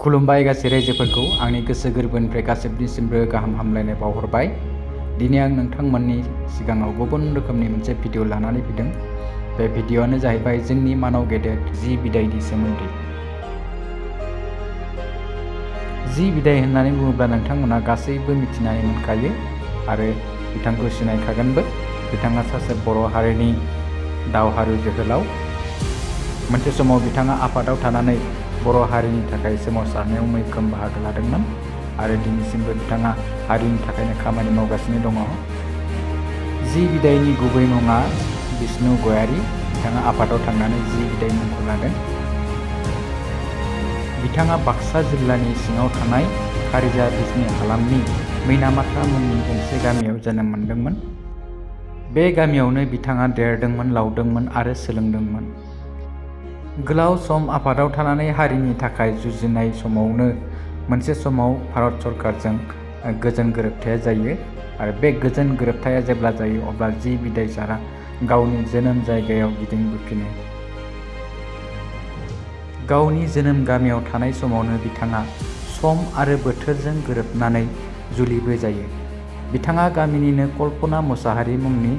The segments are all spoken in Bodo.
खुलुमबाय गासै रायजोफोरखौ आंनि गोसो गोरबोनिफ्राय गासिबनिसिमबो गाहाम हामलायनाय बावहरबाय। दिनै आं नोंथांमोननि सिगाङाव गुबुन रोखोमनि मोनसे भिडिअ लानानै फैदों। बे भिडिअआनो जाहैबाय जोंनि मानाव गेदेर जि बिदायनि सोमोन्दै। जि बिदाय होननानै बुङोब्ला नोंथांमोना गासैबो मिथिनानै मोनखायो आरो बिथांखौ सिनायखागोनबो। बिथाङा सासे बर' हारिनि दावहारु जोहोलाव। मोनसे समाव बिथाङा आफादाव थानानै बर' हारिनि थाखाय सोमावसारनायाव मैखोम बाहागो लादोंमोन आरो दिनैसिमबो बिथाङा हारिनि थाखायनो खामानि मावगासिनो दङ। जि बिदायनि गुबै मुङा बिष्णु गयारी। बिथाङा आफादाव थांनानै जि बिदाय मुंखौ लादों। बिथाङा बाक्सा जिल्लानि सिङाव थानाय खारिजा बिजनी हालामनि मैनामाथा मुंनि गंसे गामियाव जोनोम मोनदोंमोन। बे गामियावनो बिथाङा देरदोंमोन, लावदोंमोन आरो सोलोंदोंमोन। गोलाव सम आफादाव थानानै हारिनि थाखाय जुजिनाय समावनो मोनसे समाव भारत सरकारजों गोजोन गोरोबथाया जायो आरो बे गोजोन गोरोबथाया जेब्ला जायो अब्ला जि बिदाय सारा गावनि जोनोम जायगायाव गिदिंबोफिनो। गावनि जोनोम गामियाव थानाय समावनो बिथाङा सम आरो बोथोरजों गोरोबनानै जुलिबो जायो। बिथाङा गामिनिनो कल्पना मुसाहारि मुंनि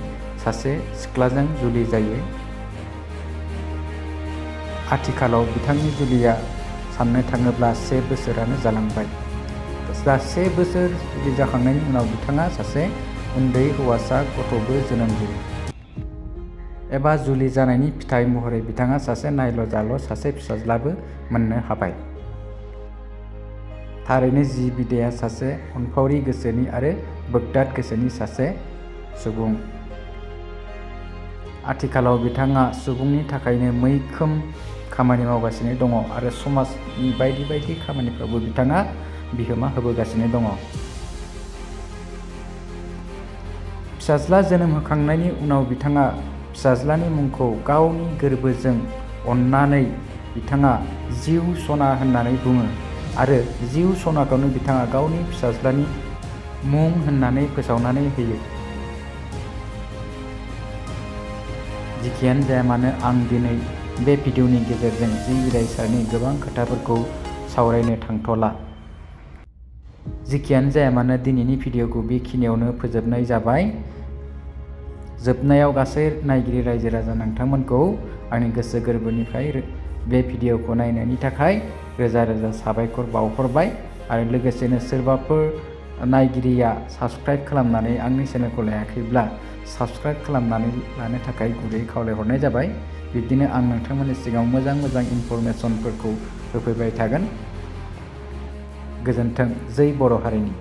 सासे सिख्लाजों जुलि जायो। आथिखालाव बिथांनि जुलिया साननो थाङोब्ला 1 बोसोरानो जालांबाय। दा 1 बोसोर जुलि जाखांनायनि उनाव बिथाङा सासे उन्दै हौवासा गथ'बो जोनोम होयो। एबा जुलि जानायनि फिथाइ महरै बिथाङा सासे नायल' जाल' सासे फिसाज्लाबो मोननो हाबाय। थारैनो जि बिदाया सासे अनफावरि गोसोनि आरो बोगदाद गोसोनि सासे सुबुं। आथिखालाव बिथाङा सुबुंनि थाखायनो मैखोम खामानि मावगासिनो दङ आरो समाजनि बायदि बायदि खामानिफ्रावबो बिथाङा बिहोमा होबोगासिनो दङ। फिसाज्ला जोनोम होखांनायनि उनाव बिथाङा फिसाज्लानि मुंखौ गावनि गोरबोजों अननानै बिथाङा जिउ सना होननानै बुङो आरो जिउ सनाखौनो बिथाङा गावनि फिसाज्लानि मुं होननानै फोसावनानै होयो। जिखियानो जाया मानो आं दिनै बे भिडिअनि गेजेरजों जि बिदाय सारनि गोबां खोथाफोरखौ सावरायनो थांथ'ला। जिखियानो जाया मानो दिनैनि भिडिअखौ बेखिनियावनो फोजोबनाय जाबाय। जोबनायाव गासै नायगिरि रायजो राजा नोंथांमोनखौ आंनि गोसो गोरबोनिफ्राय बे भिडिअखौ नायनायनि थाखाय रोजा रोजा साबायखर बावहरबाय आरो लोगोसेनो सोरबाफोर नायगिरिया साबस्क्राइब खालामनानै आंनि चेनेलखौ लायाखैब्ला साबस्क्राइब खालामनानै लानो थाखाय गुरैयै खावलायहरनाय जाबाय। बिब्दिनो आं नोंथांमोननि सिगाङाव मोजां मोजां इनफरमेसनफोरखौ होफैबाय थागोन। गोजोन्थों। जै बर' हारिनि।